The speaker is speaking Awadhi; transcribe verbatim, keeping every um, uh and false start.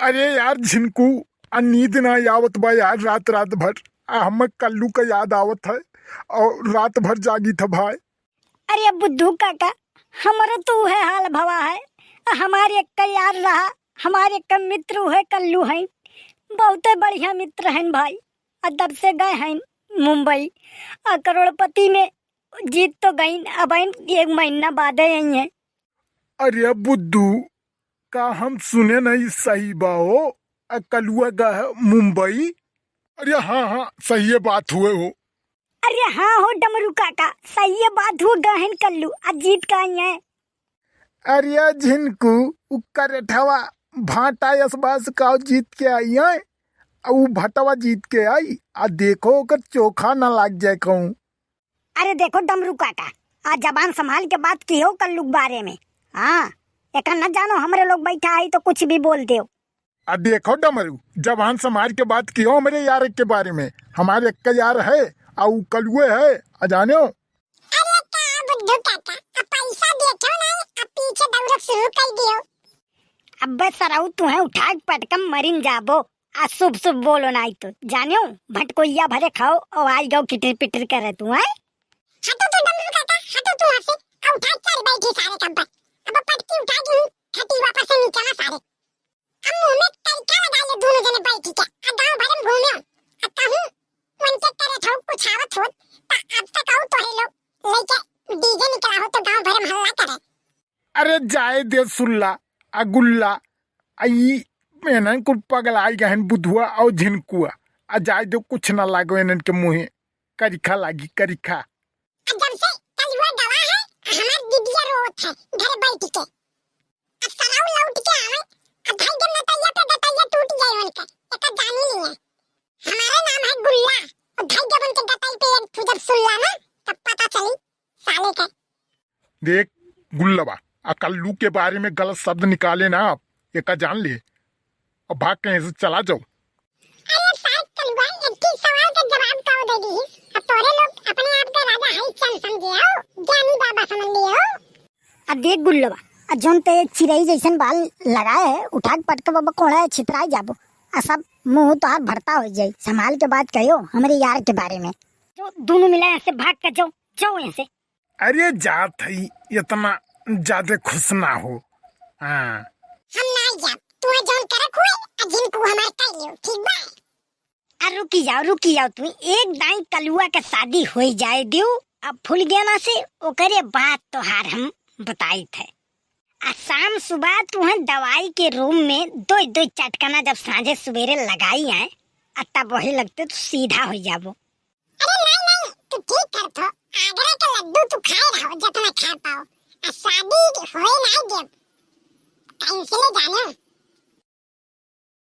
अरे यार झिनकू, आ नींद ना आवत बा यार, रात रात भर आ हमें कल्लू का याद आवत है और रात भर जागी था भाई। अरे बुद्धू काका, हमरो तो उहे हाल भवा है। हमारे एक यार रहा, हमारे एक मित्र उहे कल्लू हैं, बहुते बढ़िया मित्र हैं भाई। आ जब से गए हैं मुंबई, आ करोड़पति में जीत तो गईन, अब आइन एक महीना बादे आई हैं। अरे बुद्धू, का हम सुने नहीं सही बा हो? आ कलुआ गए है मुंबई। अरे हाँ हाँ, सही बात हुए हो। अरे हाँ हो डमरू काका, सही बात हुए, गए हैं कल्लू, आ जीत का आई हैं। अरे झिनकू, उ करेठवा भाटा यस बास काव जीत के आई है, आ उ भटवा जीत के आई, आ देखो ओकर चोखा ना लाग जाए कहूँ। अरे देखो डमरू काका, आ जबान संभाल के बात किहो कल्लू के बारे में। हाँ, एका न जानो हमरे लोग बैठा है तो कुछ भी बोल देव। आ देखो डमरू, जबान संभाल के बात किहो हमरे यार के बारे में। हमारे एक यार है, आ उ कलुए है, आ जानो। अरे का बुद्धू काका, आ पैसा देखेव नाहीं, आ पीछे दौड़ब शुरू कर दियो। अब्बे सरऊ, तुहें उठा के पटकम मरिन जाबो। आ शुभ शुभ बोलो नाहीं तो, जानियो, भटकोइया भरे खाओ और आई गओ किटिर पिटिर करे तू, हैं? हटो तो डमरू काका, हटो तू यहाँ से। आ उठा के चल बैठी सारे कब्बे। अब पटकी उठा दी, खटी वापस से नीचे ना सारे। अब मुंह में तरीका लगा ले दोनों जने बैठ के। आ गांव भर में घूमे हो। आ कहूँ उनके करे ठोक कुछ आवत होत, त अब तक आऊ तोहे लोग लेके डीजे निकला हो तो गांव भर में हल्ला करे। अरे जाए दे सुल्ला, आ गुल्ला, आ ई एनन कुल पगलाई गहन बुधुआ और झिनकुआ। आ जाए दे, कुछ ना लागो एनन के मुँहे, करिखा लागी, करिखा। आ जब से कलुआ गवा है, हमार दीदिया रोत है घर बैठ के। अब सराऊ लौट के आवे, अब भाई जब नटैया पे गटैया टूट जाए उनका, एका जानी नहीं है। हमारा नाम है गुल्ला, और भाई जब उनके गटई पे एक ठू जब सुल्ला ना, तब पता चली साले के। देख गुल्लबा, आ कल्लू के बारे में गलत शब्द निकाले ना आप, एका जान ले। अब भाग कहीं से चला जाओ। अरे साहब कलुआ, एक ही सवाल के जवाब का दे दी। अब तोरे लोग अपने आप के राजा हरिश्चंद्र समझे हो, ज्ञानी बाबा समझ लिए हो। अब देख गुल्लबा, आ जौन ते चिरई जैसन बाल लगाए है, उठा के पटक बाबा कोड़ा है, छितराई जाबो। आ सब मुंह तोहार भरता हो जाई। संभाल के बात कहियो हमरे यार के बारे में। जो दोनों मिला यहाँ से भाग के जाओ, जाओ यहाँ से। अरे जात है, इतना ज्यादा खुश ना हो। हाँ। हम ना जाब, तू जौन करक हुए, आ जिनको हमार कर लियो, ठीक बा? आ रुकी जाओ, रुकी जाओ, तू एक दाई कलुआ के शादी होई जाए दियो, अब फूल गेना से ओकरे बाद तोहार हम बताइत है। आ शाम सुबह तुहन दवाई के रूम में दो दो चटकना जब साँझे सुबेरे लगाई आए, आ तब वही लगते तू सीधा हो जाबो। अरे नहीं नहीं, तू ठीक करत हो, आगरा के लड्डू तू खाए रहो जितना खा पाओ, आ शादी होए नहीं देब, कैंसिल जाने।